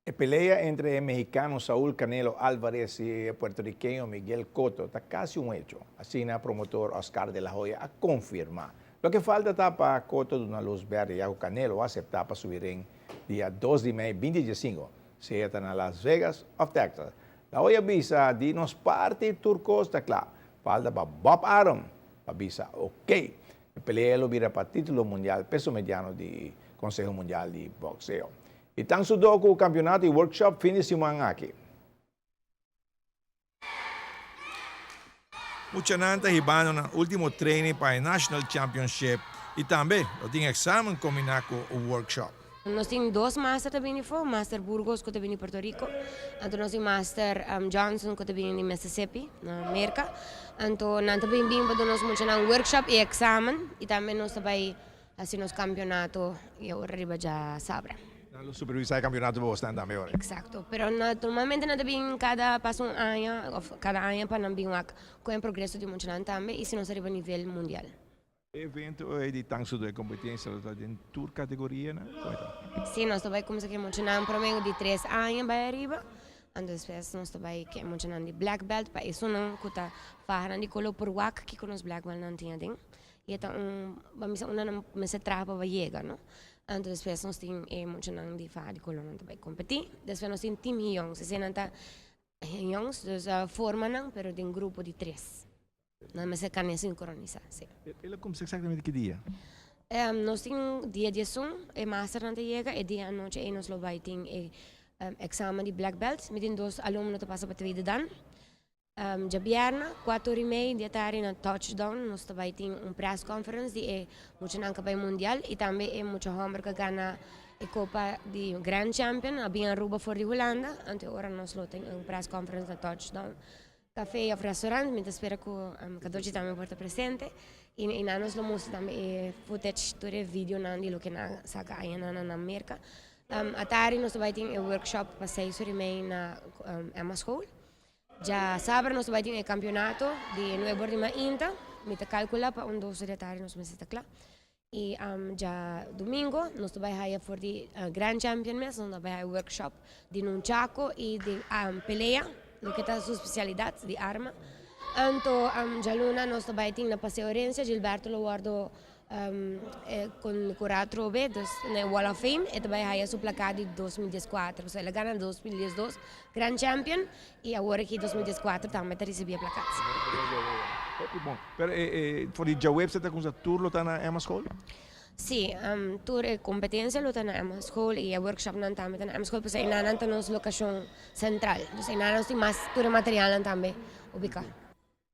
E pelea entre e mexicano Saul Canelo Alvarez y e puertorriqueño Miguel Cotto ta casi un hecho, asina promotor Oscar de la Hoya a confirma. Loke falta ta pa Cotto duna luz berde ya cu Canelo a acepta pa subi ring dia 2 di mei 2015, sea ta na Las Vegas of Texas. La Hoya bisa di nos parti tur cos ta cla, falta pa Bob Arum pa bisa ok. E pelea lo bira pa titulo mundial peso mediano di Conseho Mundial di Boxeo. I tan sudó ku kampionato i workshop fin di siman aki. Muchanan ta hibando nan ultimo training pa e National Championship i tambe lo tin eksamen kombiná ku workshop. Nos tin dos master ta bini afó, Master Burgos ku ta bini Puerto Rico, anto nos tin Master Johnson ku ta bini di Mississippi na Merka. Anto nan ta bin bin pa duna nos muchanan workshop i eksamen i tambe nos ta bai Hasi nos campeonato y awor riba dja sabra. Nan lo supervisa e campeonato pa bosnan tambe ora. Exacto, pero na normalmente nan ta bin cada pasa un aña of cada aña pa nan bin wak con e progreso di muchanan tambe y si nos ta riba nivel mundial. E evento ey di tan sudo e competencia lo ta den tur categorianan? Como e ta? Si, nos ta bay cuminsa cu e muchanan prome di tres aña bay ariba, anto despues nos ta bay cu e muchanan di black belt pa esunnan cu ta fahanan di colo por wak kico nos black belt nan tin aden. I e ta un, ban bisa unda nan mester traha pa bai yega, no. Anto despues nos tin e muchanan di faha di koló nan ta bai kompetí. Despues nos tin team hiyongs, esei nan ta hiyongs, dus forma nan pero den grupo di tres. Nan mester kane sinkronisá, sí. E lo kumsa eksaktamente ki dia? Nos tin dia 11, e masternan ta yega, e dia anochi ei nos lo bai tin e eksamen di black belt. Mi tin dos alumno ta pasa pa tweede dan. Djabièrnè, kuater ora i mei di e tardi na Touchdown nos ta bai tin un press conference di e muchanan ku a bai mundial i tambe e mucha hòmber ku a gana e kopa di Grand Champion a bin Aruba for di Hulanda. Anto e ora nos lo tin un press conference na Touchdown Cafe òf restaurant. Mi ta spera ku Kadochi tambe por ta presente i einan nos lo mustra tambe e footage tur e videonan di loke nan a saka añanan na Merka. Atardi nos ta bai tin e workshop pa seis ora i mei na Emma School. Djasabra nos ta bai tin e kampionato di nuebe or di mainta. Mi ta kalkula pa un dos or di atardi nos mester ta kla. I djadumingo nos ta bai haya for di Grand Champion mes, nos ta bai haya workshop di nunchako i di pelea, loke ta su spesialidat di arma. Anto djaluna nos ta bai tin na Paseo Herencia, Gilberto lo wordo Con cura atrobe, dus na e Wall of Fame e ta bai haya su placa di 2014, pasobra el a gana 2012 Grand Champion y awor aki 2014 tambe ta ricibi e placa. Hopi bon. Pero e for di djaweps ta cuminsa tur lo ta na Emma School? Si, tur e competencia lo ta na Emma School y e workshopnan tambe ta na Emma School pasobra eynan ta nos locacion central. Dus eynan nos tin mas tur e materialnan tambe ubica.